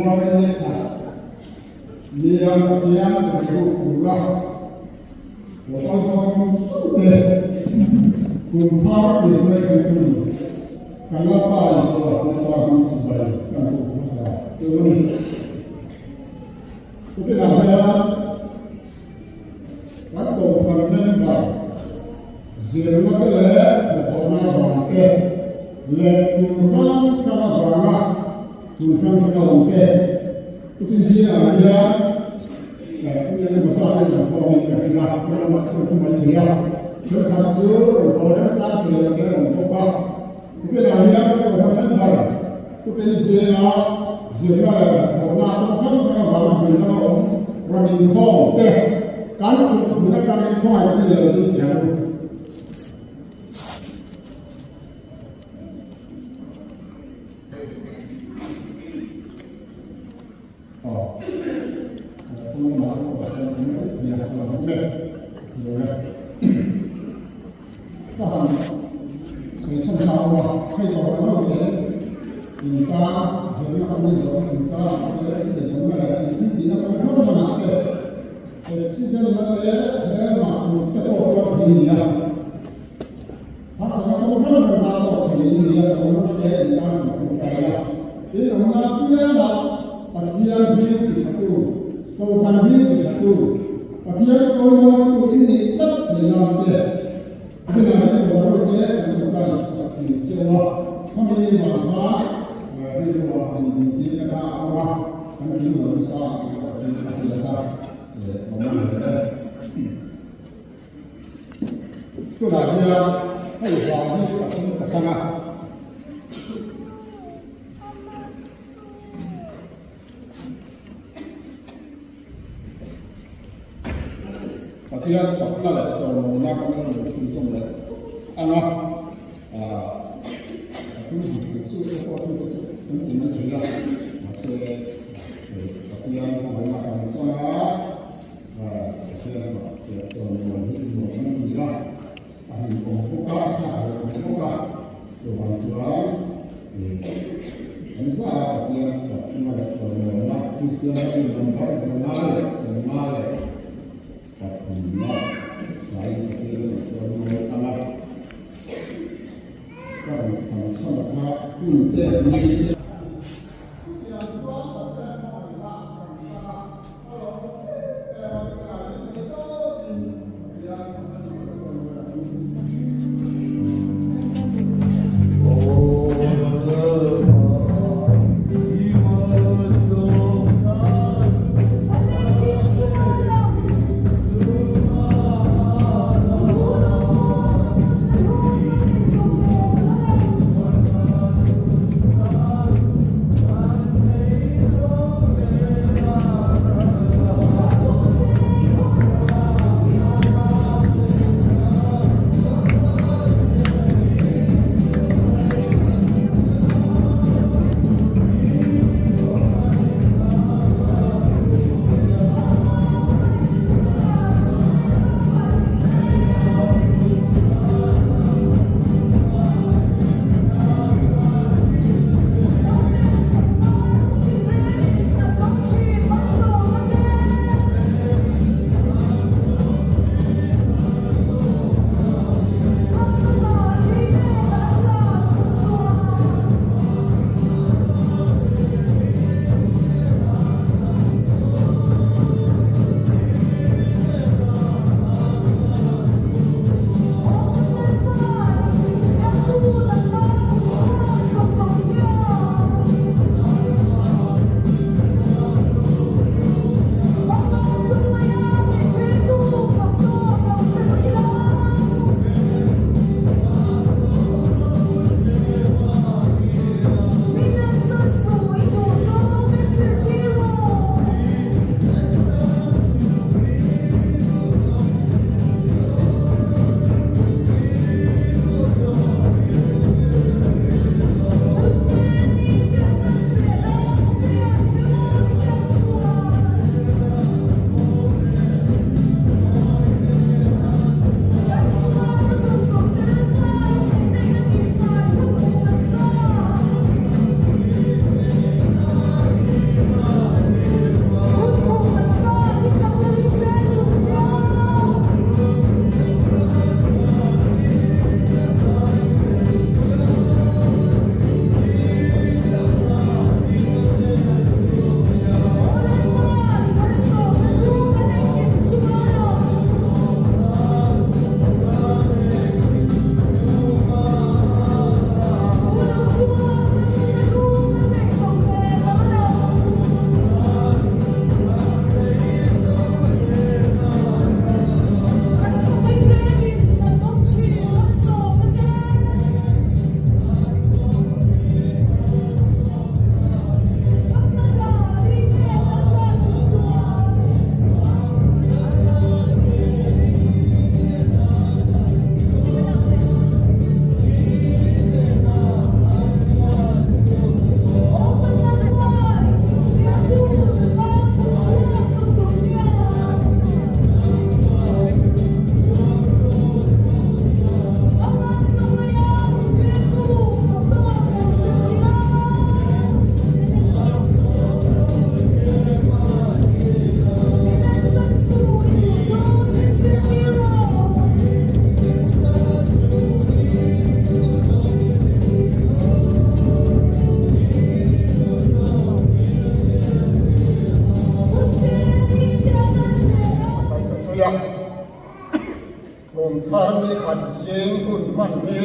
February ni khat nia Pathian chawihu tura lo kal zawng zawng te kum thar inhnuai kan hun kan Lalpa Isua Krista hming chibai kan buk hmasa chu a ni. Chutiangah hian kan kohhran member zirna te leh hnathawhna avang te leh tum hrang hrang avanga tum hrang hrang a awm te chutin zingah hian eng emaw zat in kan khawmin ka ring a, ka lamah chuan thu mai thei a, thenkhat chu rawn haw remchang thei lo te an awm bawk a, chutiangah hian kohhran member chutin zinga zirna leh hnathawhna kawng hrang hrang avanga hmuihna a awm rawn inkhawm te kan thut hmun atangin khawngaih kan ni lo ding teh ang u. Pathian hming tihatu, Kohhran hming tihatu, Pathian chawimawitu in nih tlat thei nan te, Bena hi Kohhran te kan tawngtai sak thin cheu a, khami vang khan rilru ah han in din tir ka a awm a, kan tling lo nasa ang tih pawh chu a hriat a, awm a ni e. Tunah hian hei vang hi ka thung ka thlang a. Pathian fakna leh chawimawiina kan lo nei chhunzawm leh ang a, a tum dik dik chu te pawh chu te chu kan ti mai thei a, mahse Pathian hmangaihna kan chang a, Pathian fak leh chawimawi hi nuam an ti a, a hlimawm bawk a, a hlauhawm bawk a, chuvang chuan An za a Pathian fakna leh chawimawina Kristian ram number 553 sain Pathian a chawimawi ang a, ka rawn than chhan kha hun te ni te. Chutiang chuan Pathian hmangaihna kan hrang a, a lo em em a tunah hian thei tawpin Pathian hmangaihna kan chawimawi ang. thar mi khat zing hun hman hi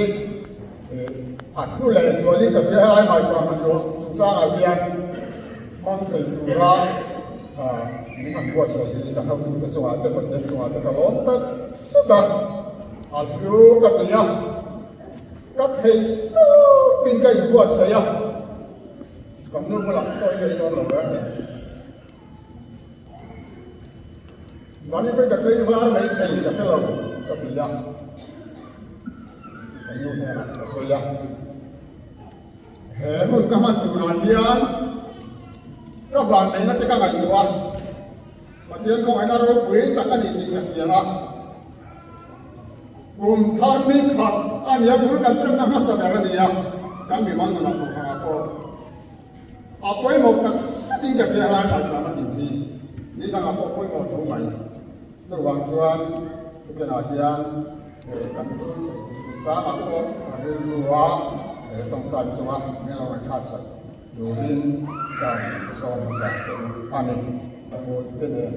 a hnu leh zualin ka hria helai hmaisa hman luah chungchangah hian hmang thei tura min han buatsaih hi ka hotute chungah te Pathian chungah te ka lawm tak zet a, a hlu ka ti a, ka theih tawpin ka inbuatsaih a, ka hnu bulah chaw hi ka ei dawn lo reng a ni. Zani pawhin ka tlei var mai thei ka hre lo ka ti a, ka nu hnenah ka sawi a. He hun ka hman turah hian ka vanneihna te ka ngaihtuah a, Pathian khawngaihna ropui tak a ni tih ka hria a. Kum thar ni khat a nia, bul kan ṭanna hmasa ber a ni a, kan mimal nunah kohhranah pawh. A pawimawh tak zetin ka hria lai mai tlan a din hi ni dangah pawh pawimawh tho mai. Chuvang chuan tukenah hian kan thil sawi tur chungchangah pawh rilrua tawngtai chunga min lo ngaihthlak sak turin kan sawm hmasa che u a ni. Ka hmuhte nen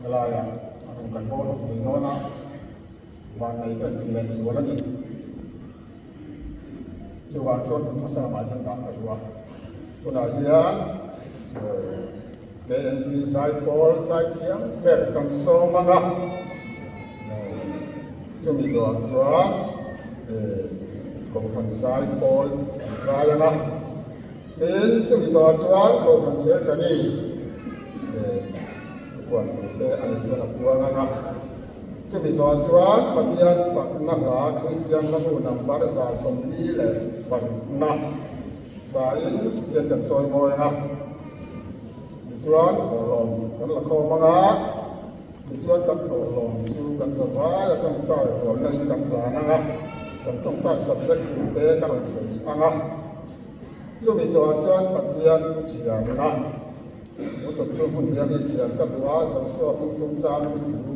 helaiah a rawn kan bawl awm thei dawn a, vannei ka inti leh zual a ni. Chuvang chuan hun hmasa lamah hian dah ka duh a, tunah hian KNP Zaipawl zaithiam ber kan sawm ang a, chumi zawhah chuan Kohhran Zaipawl an zai ang a, tin chumi zawhah chuan Kohhran Sertani thupuan turte a ni chuan a puang ang a. Chumi zawh chuan Pathian fakna hla Kristian hlabu number 146 sain Pathian kan chawi mawi ang a. Tichuan thawhlawm kan la khawm ang a, tichuan kan thawhlawm chu kan zavai a tawngtai rualna in kan hlan ang a, kan tawngtai subject turte ka rawn sawi ang a. Chumi zawhah chuan Pathian thuchhiarna. Motor chu hmun hian i chhiar ka duh a, Joshua hming tum chang i thu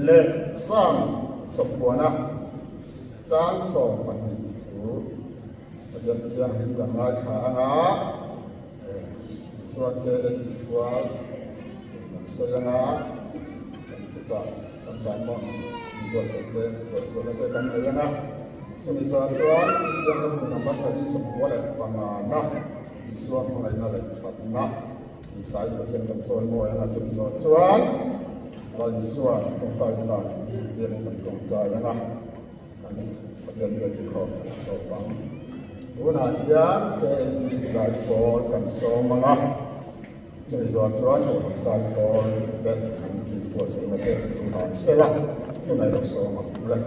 leh sang sawmpuana chang 12 thu Pathian Thianghlim kan ngaithla ang a, tichuan KNP khual kan sawi ang a, kan thuchah kan sermon inbuatsaih te buatchhuahna te kan nei ang a, chumi zawhah chuan Kristian ram hmun number 135 na. Isua hmangaihna leh thatna Isai Pathian kan sawi mawi ang a, chumi zawh chuan Lal Isua tawngtai dan zirtirin kan tawngtai ang a, kan Pathian biak inkhawm kan tawp ang. Tunah hian KNP Zaipawl kan sawm ang a, chumi zawh chuan Kohhran Zaipawl te an inbuatsaihna te tunah sela tunah erawh sawm ang le.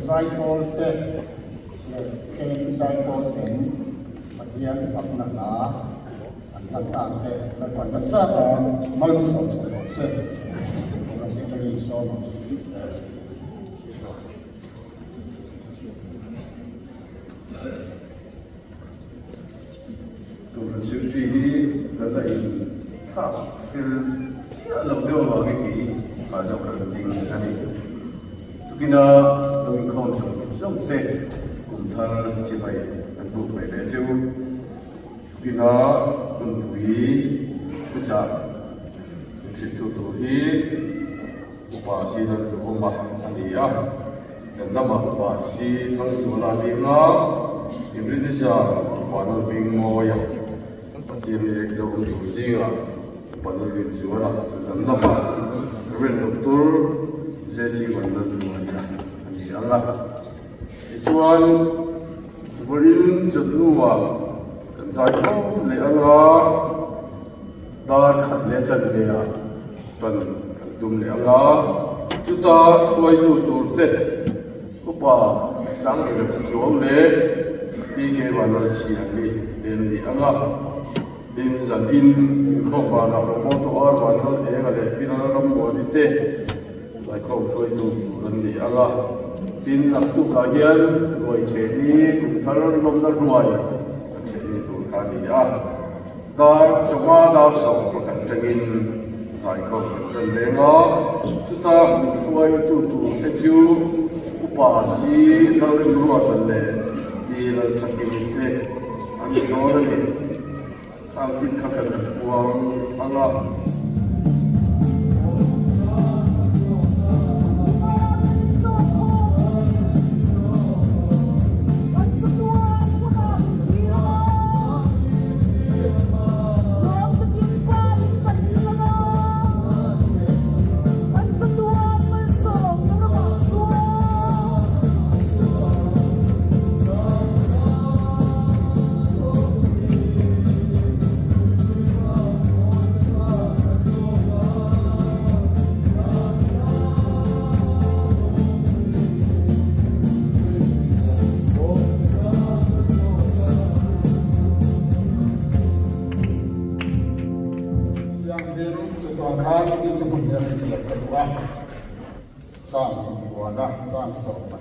Zaipawl te leh Camp Zaipawl ten Pathian fakna hla an hlan tan te Lalpan kan zat a, malsawm sak rawh se. General Secretary Sawma. Kohhran Secretary hi kan la in thlak fel chiah lo deuh avangin kei mah zawk ka rawn ding a ni. Tukina lo inkhawm zawng zawng te kum thar chibai an buk ve leh cheu. Tukina hunpui puchah inhrilhtu tur hi Upa Silan Duhawma a ni a. Zan lamah Upa Si Thangzuala a ni anga, Imriti zan Upa Lalbingmawia Pathian leh lo awm tur zingah Upa Lalrinzuala zan lamah Rev Doctor JC Vanlalhnuaia a ni anga. Tichuan, vawiin chawhnuah kan zai khawm leh anga, dar khat leh chanve ah tan kan tum leh anga, chuta hruaitu tur te upa Sangrem Chuau leh PK Vanlalsiami te an ni anga, tin zan in inkhawm vanah Romoto Ar Vanlal Enga leh Pi Lalrammuani te Laikhawm hruaitu tur an ni ang a, tin naktukah hian ruai ṭhehni kum thar lawmna ruai an ṭhehni tur kha a ni a, dar chawhma dar 11 ṭangin zaikhawm kan ṭan leng a, chuta min hruaitu tur te chu Upa Si Lalrimruata leh Pi Lalṭhakimi te an ni dawn a ni. Khang chin kha kan puang ang a. Thianghlim chu tuan khan in chu hmun hian i chilh ka duh a, Sang sawmkuana chang 12.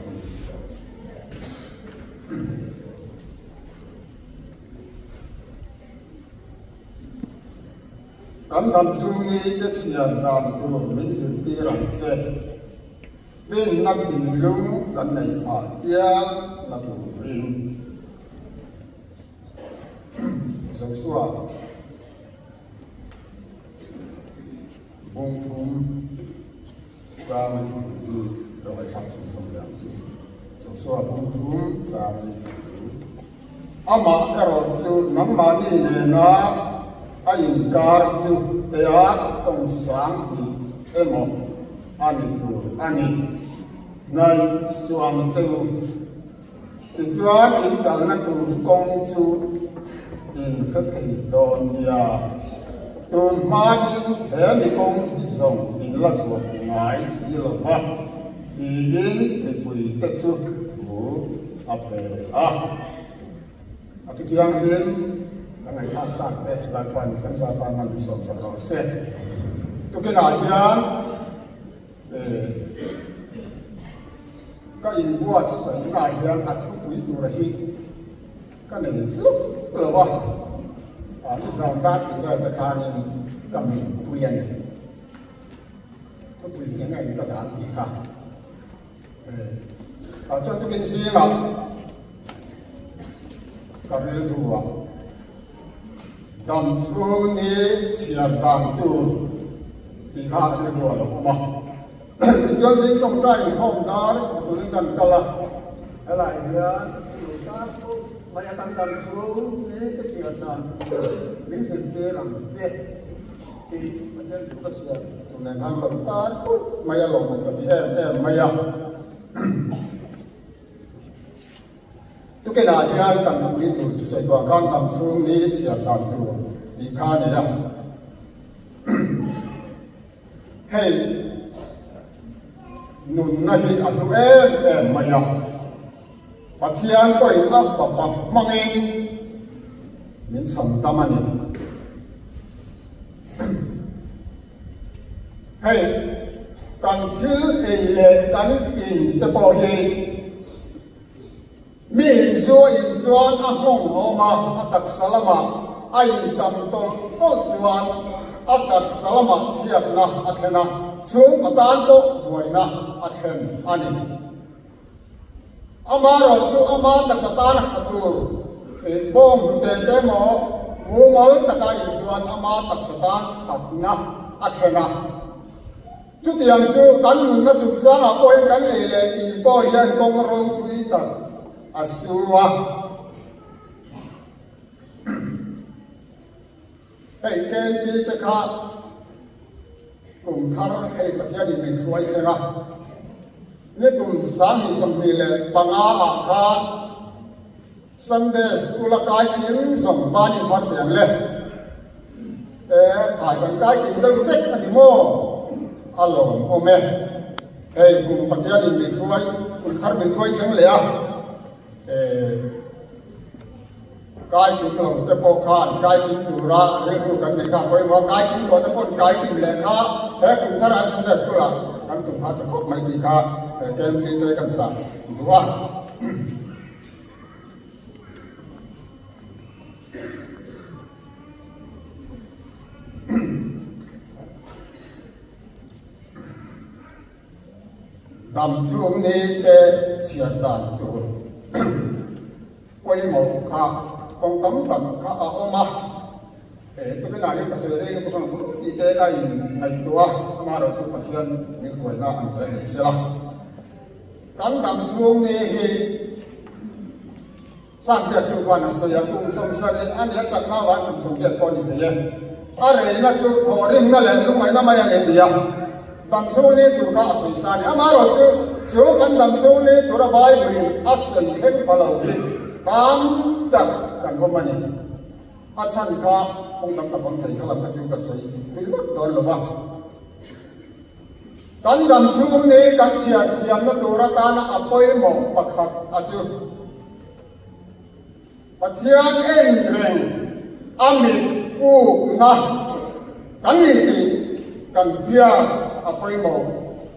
Kan dam chhungi te thian dan tur min zirtir ang che. Finna thinlung kan neih phah hial na turin. Joshua bung thum chang li thu hi lo ngaihthlak chhung chhung leh ang chu. Joshua bung thum chang li thu. Amah erawh chu nangmahni nena a inkar chu tea kawng sang hnih emaw a ni tur a ni. Ngaih suang che u. Tichuan in kalna tur kawng chu in hre thei dawn nia. Tun hmain he mi kawng hi zawng in la zawh ngai si lo va, tiin mipuite chu thu a pe a. A chutiangin kan ngaihthlak tak te Lalpan kan za tan man sawmsak rawh se. Tukinah hian Ka inbuatsaihnaah hian a thupui tura hi ka nei tluk lo a, a nizan dar tih vel te khanin ka mitpui a ni. Thupui hi eng eng ka dan tih kha. Tah chuan tukin zingah ka rilru a, dam chhung ni chhiar dan tur tih kha rilru a lo awm a. Tichuan zing tawngtai inkhawm dar hmu turin kan kal a, helai hian lo tar pawh mai a kan dam chhung ni ka chhiar dan tur min zirtir ang che tih Pathian thu ka chhiar tur nen khan lo tar pawh mai a lawmawm ka ti em em mai a. Tukinah hian kan thupui tur chu sawi tuah khan dam chhung ni chhiar dan tur tih kha a ni a. Hei. Nunna hi a hlu em em mai a, Pathian pawhin a fapa hmangin min chhan tam a ni. Hei, kan thil ei leh kan in te pawh hi mi inzu a in chuan a nghawng awm a, a taksa lamah a in tam tawlh tawlh chuan a taksa lamah chhiatna a thlen a, chhungkaw tan pawh buaina a thlen a ni. Amaherawhchu ama taksa tan a tha tur bawng hnute te emaw mumal taka in chuan ama taksa tan thatna a thlen a. Chutiang chu kan nunna chungchangah pawhin kan ei leh in pawh hian kawng ropui tak a su a. Hei KNP te kha kum thar hei Pathianin min hruai thleng a, ni kum 2025 ah khan Sunday school a kai kim zawng ban in phar tiang le. E, thai kan kai kim deuh vek a ni maw? A lawm awm e. Hei kum Pathianin min hruai, kum thar min hruai thleng leh a. E, kai kim lo te pawh khan kai kim tura rilru kan nei kha pawimawh a, kai kim tawh te paw'n kai kim leh kha he kum thar ah Sunday school ah kan tum kha tha khawp mai tih kha KMP te kan chah duh a. Dam chung ni te chhiar dan tur pawimawh kha kawng tam tak kha a awm a, he tukinah hian ka sawi reng lutuk ang bur tih te ka in ngaihtuah a, amaherawhchu Pathian min hruaina an sawi a ni sela. Kan dam chhung ni hi Sanziaktu khan a sawi a, kum 70 a nia chakna avang kum 80 pawh a ni thei e. A reina chu thawhrimna leh lungngaihna mai a ni ti a, dam chhung ni tur kha a sawi sa a ni. Amaherawhchu chu kan dam chhung ni tura Bible-in a sawi thleng pha lo hi tam tak kan awm a ni. A chhan kha kawng tam tak awm thei kha lam kha chu ka sawi tui vak dawn lo va. Kan dam chhung ni kan chhiar thiamna tur atana a pawimawh pakhat a chu Pathian en reng a mit fukna kan ni tih kan hriat a pawimawh.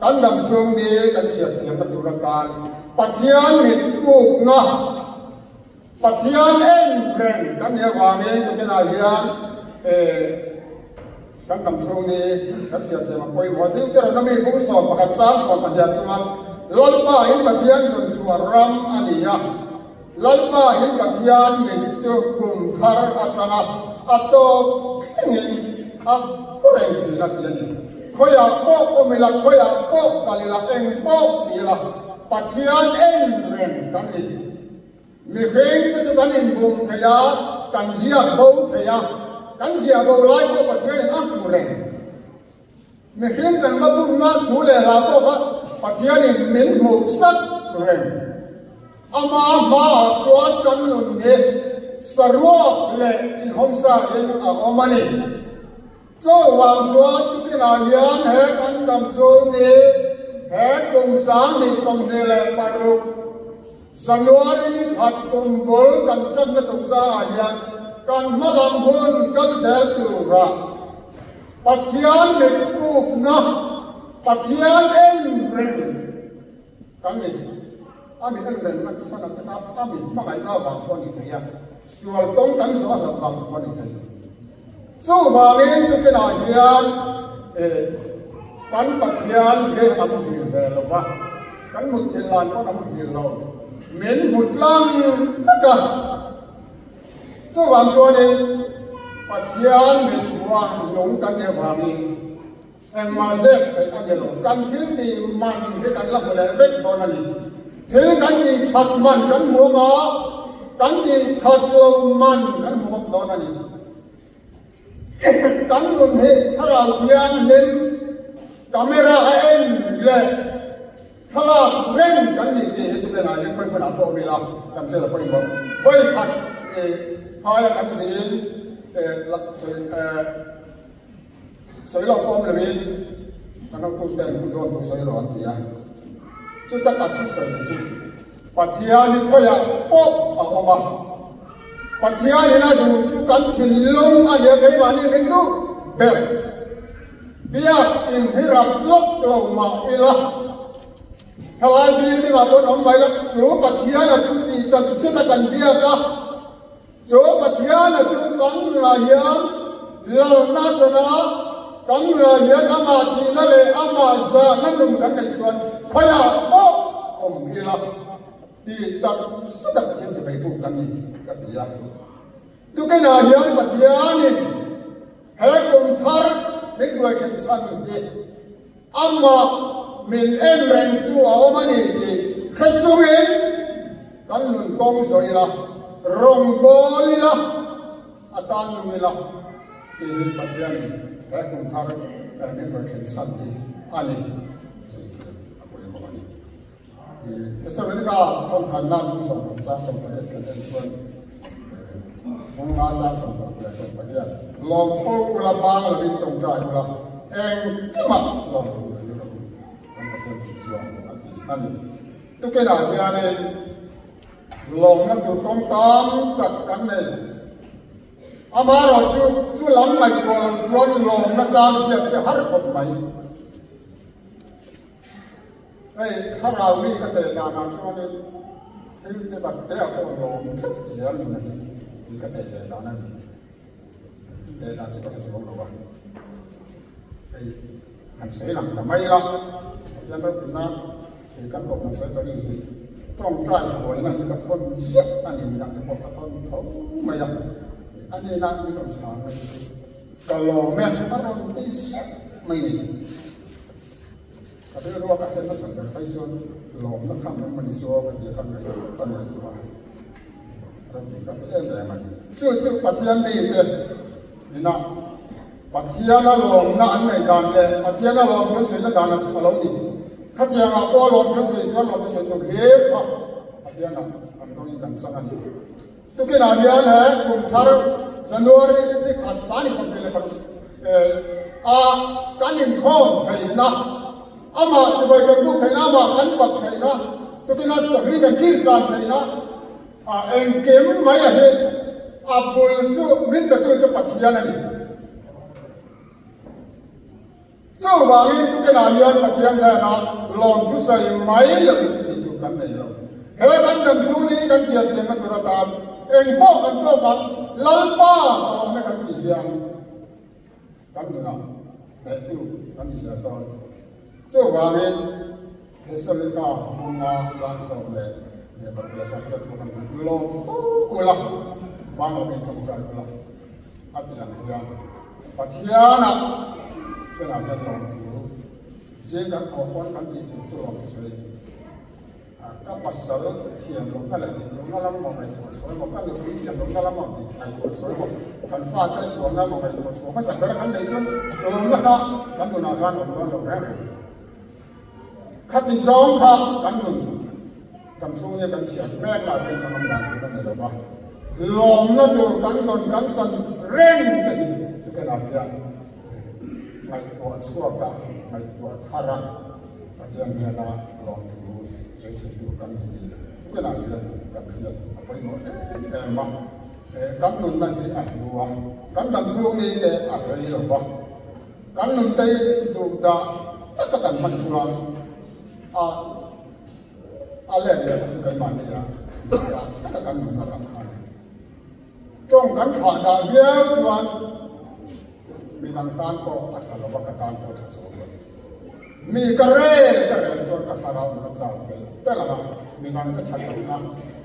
Kan dam chhung ni kan chhiar thiamna tur atan Pathian mit fukna Pathian en reng kan nih avangin tukinah hian kan dam chhung ni kan hriat thiam a pawimawh. Deuteronomy bung 11 chang 12 chuan Lalpa in Pathian zun chhuah ram a ni a, Lalpa in Pathian mit chu kum thar atanga a tawp thlengin a fu reng thin a ti a ni. Khawiah pawh awm ila, khawiah pawh kal ila, eng pawh ti ila, Pathian en reng kan ni. Mihring te chu kan inbum thei a, kan ziak bo thei a, kan ziah bo lai pawh Pathianin a hmu reng. Mihring kan va bumna thu leh hla pawh kha Pathianin min hmuh sak reng. Ama hmaah chuan kan nun hi saruak leh inhawngsa in a awm a ni. Chuvang chuan tukinah hian he kan dam chhung ni he kum 2026 January ni khat kum bul kan ṭanna chungchangah hian kan hmalam hun kal zel turah Pathian mitfukna, Pathian en reng kan ni. A mi en rengna chhan a taka a mi hmangaihna avang pawh a ni thei a, sual kawng kan zawh a hlauh vang pawh a ni thei. Chuvangin tukinah hian kan Pathian hi a muhil ve lo va, kan mutthilh lan pawn a muhil lo, min hmu tlang vek a. Chuvang chuanin Pathian mithmuha nung kan nih avangin engmah zep theih a ni lo. Kan thil tih man hi kan la hmu leh vek dawn a ni. Thil kan tih that man kan hmu ang a, kan tih that lo man kan hmu bawk dawn a ni. Kan nun hi thlarau thianghlim camera a en leh thlalak reng kan nih tih hi tukenah hian khawi hmunah pawh awm ila kan hriat a pawimawh. Vawi khat phaia kan zinin sawi lo pawm loin kan hotuten pu dawn thu sawi rawh an ti a. Chuta ka thusawi chu Pathian hi khawiah pawh a awm a, Pathian in a duh chu kan thinlung a nia keimahni min duh ber. Biak in hi rap lawk lo mah ila, helai building ah pawn awm mai la, chu Pathian a chu tih tak zet a kan biak a, Chu Pathiana chu kan nunah hian lalna chana kan nunah hian amah thihna leh amah zahna nun kan neih chuan khawiah pawh awm ila tih tak zet a Pathian chibai buk kan ni ka ti a. Tukinah hian Pathianin he kum thar min buaikhen chhan hi amah min en rengtu a awm a ni tih hre chungin kan nun kawng zawh ila, rawngbâwl ila, a tan nung ila tih hi Pathianin he kum thar min rawn thlen chhan hi a ni. Sawi thiam a pawimawh a ni. Thesalonika thawmkhatna lung 60 chang 18 kan en chuan Hmawngna chang 68 lawm fo ula bang lovin tawngtai ula engkimah lawm thu thlir rawh u kan Pathian thu chuan a ti a ni. Tukinah hianin lawmna tur kawng tam tak kan nei. Amaherawhchu chu lam ngaihtuah lo chuan lawmna chang hiat hi a har khawp mai. Hei thlarau mi ka teh danah chuanin thil te tak te a pawh lawm tlat zel nuna hi tih ka teh ve dan a ni. Teh dan chu ka hre chuang lo a. Hei han sawi lang ta mai la, Pathian ropuina hei kan kohhran sawi tawh ni hi tawngtai huaina hi ka thawn ziah a ni, midang te pawh ka thawn tho mai a. A nena min rawn chhang mai chu ka lawm e, a rawn ti ziah mai ni. Ka rilrua ka hriat nasa ber phei chuan lawmna tham eng mawni chu ka ti a, ka ngaih ka ngaihtuah a, ropui ka ti em em a ni. Chu chu Pathian mite ina Pathiana lawmna an nei dan leh Pathiana lawm thil sawina dan a chhuk a lo ni. Khatiangah pawh lawm thil sawi chuan lawm thil sawi tur hlir kha Pathiana kan dawngin kan chang a ni. Tukinah hian he kum thar January ni khat sani 26 a kan inkhawm theihna, amah chibai kan buk theihna, amah kan fak theihna, tukinah chawhlui kan kil tlan theihna a engkim mai a hi a bul chu min petu chu Pathian a ni. Chuvangin tukinah hian Pathian hnenah lawmthu sawi mai lo hi chu tih tur kan nei lo. He kan dam chhung ni kan chhiar thiamna tur atan eng pawh kan tawk ang, Lalpa ka lawm e kan tih hian kan nunah hnehtu kan ni zel dawn. Chuvangin Thessalika hmunga chang sawm leh pakhat leh thu kan lawm fo ula, bang lovin tawngtai ula. A ti ang hian Pathianah Pathianah hian lawmthu zing kan thawh pawn kan tih tur chu lawmthu sawi a ni. Ka pasal thiam lohna leh dik lohna lam maw ngaihtuah chhuah emaw, ka nupui thiam lohna lam maw dik ngaihtuah chhuah emaw, kan fate sualna maw ngaihtuah chhuah hmasak ber a kan neih chuan lawmna kha kan nunah khan awm dawn lo reng reng. Khati zawng kha kan nun kan chhung hi kan chhiat mek lah hian kan awm dan tur a ni lo va, lawmna tur kan dawn kan chan reng te hi tukenah hian ngaihtuah chhuak a, ngaihtuah thar a, Pathian hnena lawmthu sawi thin tur kan ni tih tukenah hian kan hriat a pawimawh em em a. Kan nunna hi a hlu a, kan dam chhung ni te a rei lo va. Kan nuntei duh dah taka kan hman chuan a a let leh kha chu keimahni ah duh dah taka kan nun a rang kha a ni. Tawng kan thlah dah viau chuan midang tan pawh a tha lo va, ka tan pawh a tha chho lo. Mi ka rel ka rel chuan ka thlarau nun a chau tel tel ang a, midang ka that lohna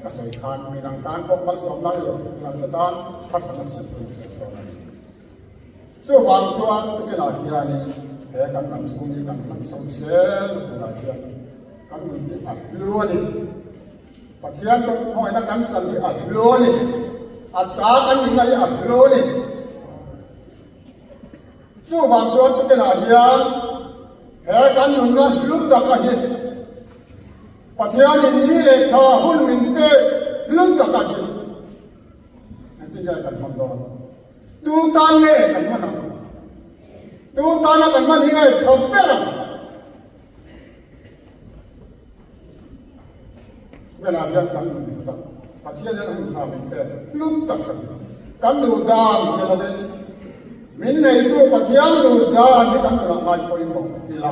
ka sawi khan midang tan pawh malsawmna ilo midang te tan harsatna siam tur a siam dawn a ni. Chuvang chuan tukinah hianin he kan ram chhung hi kan hman chho zel na turah hian kan nun hi a hlu a ni. Pathian tawngthawina kan chan hi a hlu a ni. A ta kan nihna hi a hlu a ni. Chuvang chuan tukinah hian he kan nunna hlu taka hi Pathianin ni leh tha hun min pek hlu taka hi engtin nge kan hman dawn? Tu tan nge kan hman ang? Tu tana kan hman hi nge tha ber ang? Velah hian kan nun hlu tak, Pathian hian hun tha min pek hlu tak a ni. Kan duh dan ni lovin min neitu Pathian duh dan hi kan nunah ngai pawimawh ila.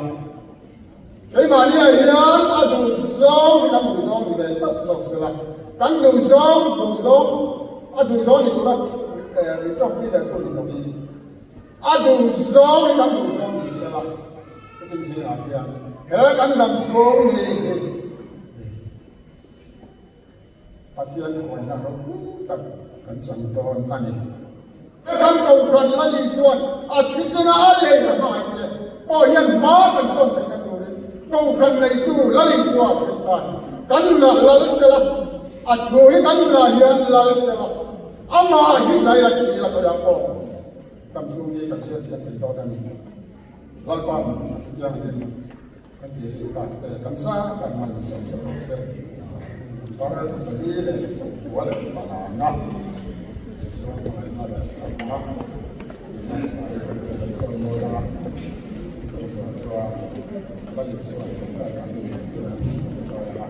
Keimahni ah hian a duh zawng hi kan duh zawng ni ve chauh zawk sela, kan duh zawng duh zawng a duh zawng ni tura min tawpui ve tu ni lovin a duh zawng hi kan duh zawng ni sela. Chutin zingah hian he kan dam chhung ni hi Pathian huaina ropui tak kan chang dawn a ni. Kan Kohhran Lali chuan a thisena a lei a hmangaih te pawh hian hma kan sawn theihna turin Kohhran neitu Lali Isua Krista hi kan nunah lal sela, a thu hi kan nunah hian lal sela, amah hi zai la ṭhi la khawiah pawh dam chhung hi kan hriat thiam thei dawn a ni. Lalpa Thianghlim kan tih ri pa te kan za kan man sawm sawm ang se. Bar zali leh sawmkua leh pangana Isua hmangaihna leh thlakna tihna sai kan kan chawi mawi ang a. Chu zawh chuan Lal Isua tawngtai kan chawi ang a.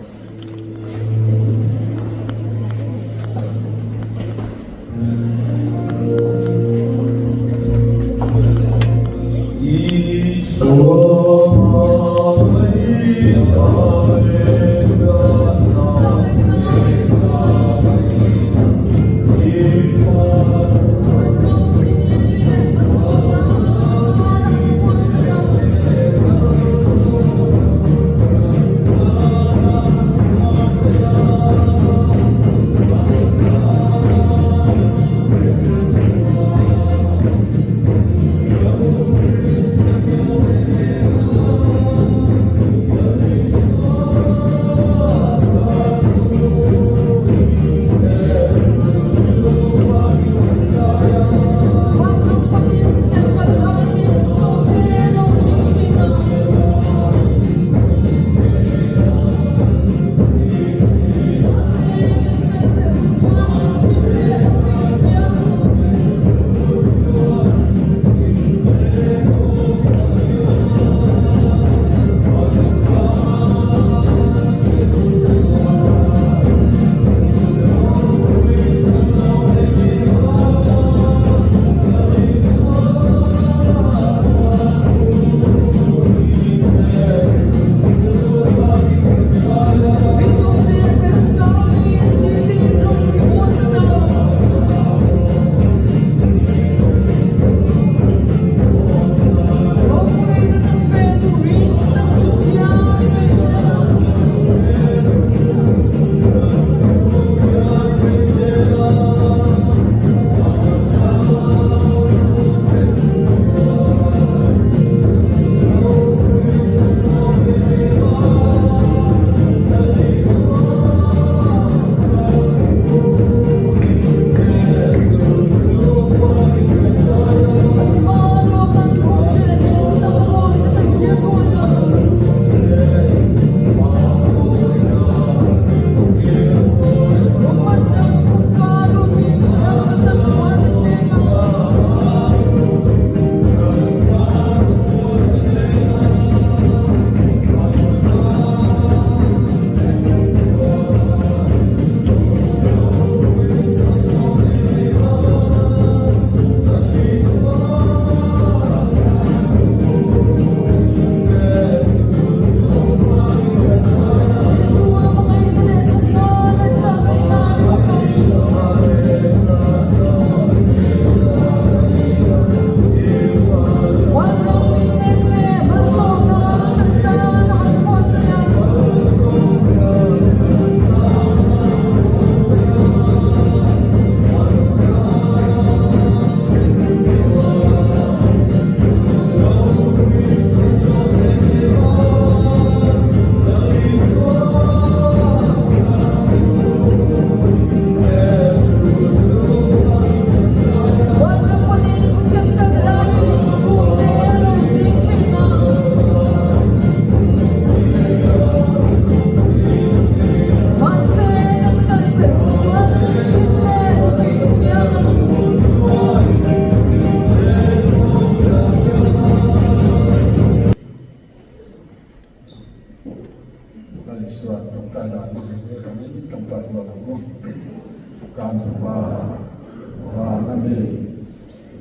Kan in ṭawngṭai rual ang u. Kan Pa, vana mi,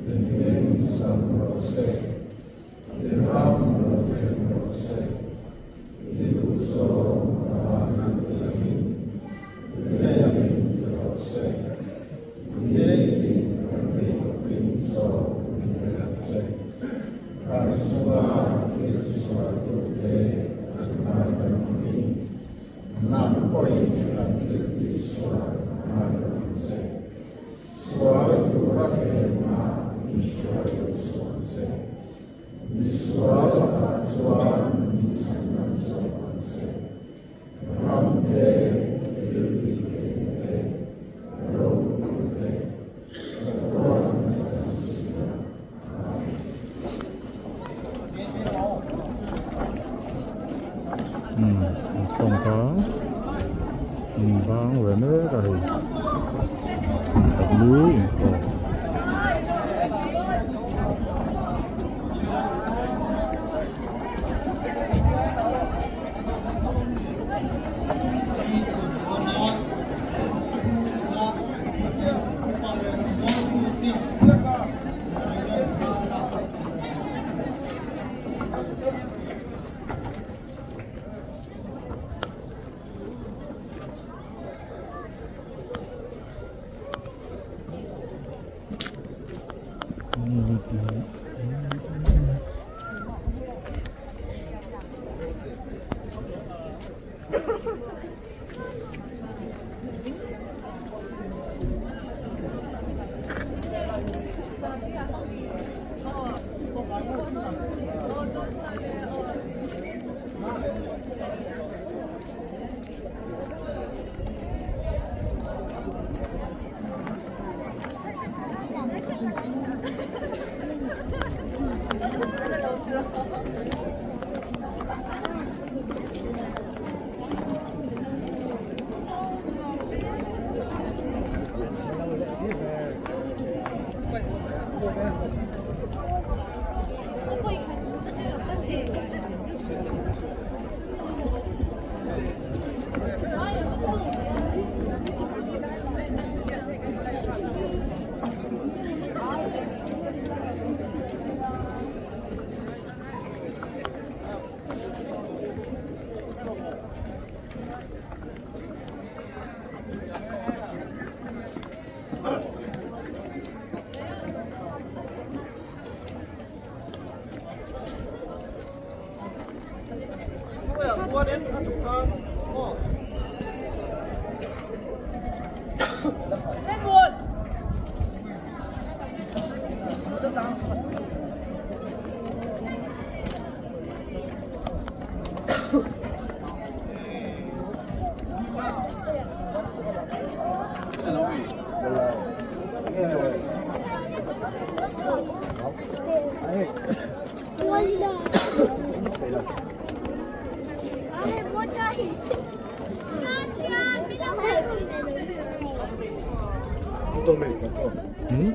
i hming zam rawh se, i ram lo thleng rawh se, i duhzawng van an ti angin lei angin ti rawh se. Nitin kan ei tawpin chaw min pe ang che. Kan chunga thil sualtute an ngaidam angin Nang pawhin kan thil tih sual ngai lo ang che. Sual tura thlemah min hruai lo suh ang che. Mi sual lakah chuan min chhan dam zawk ang che. Ram te, thil tih theihna te, ropui te, chatuan kan zir a. Umm inkhawm kha in bang ve mek a hei lu inkhawm. Hmm?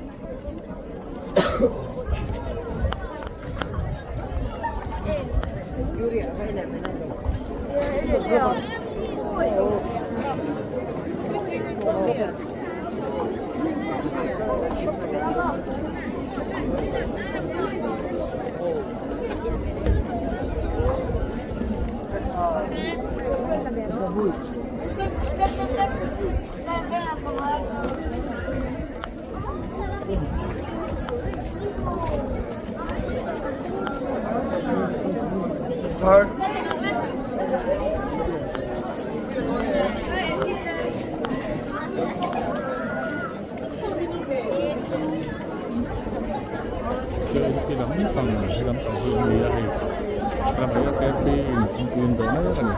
Khi lam pang khi lam pang hi a ni a hei lamah hian KFC in thingpui an dawh mek a ni.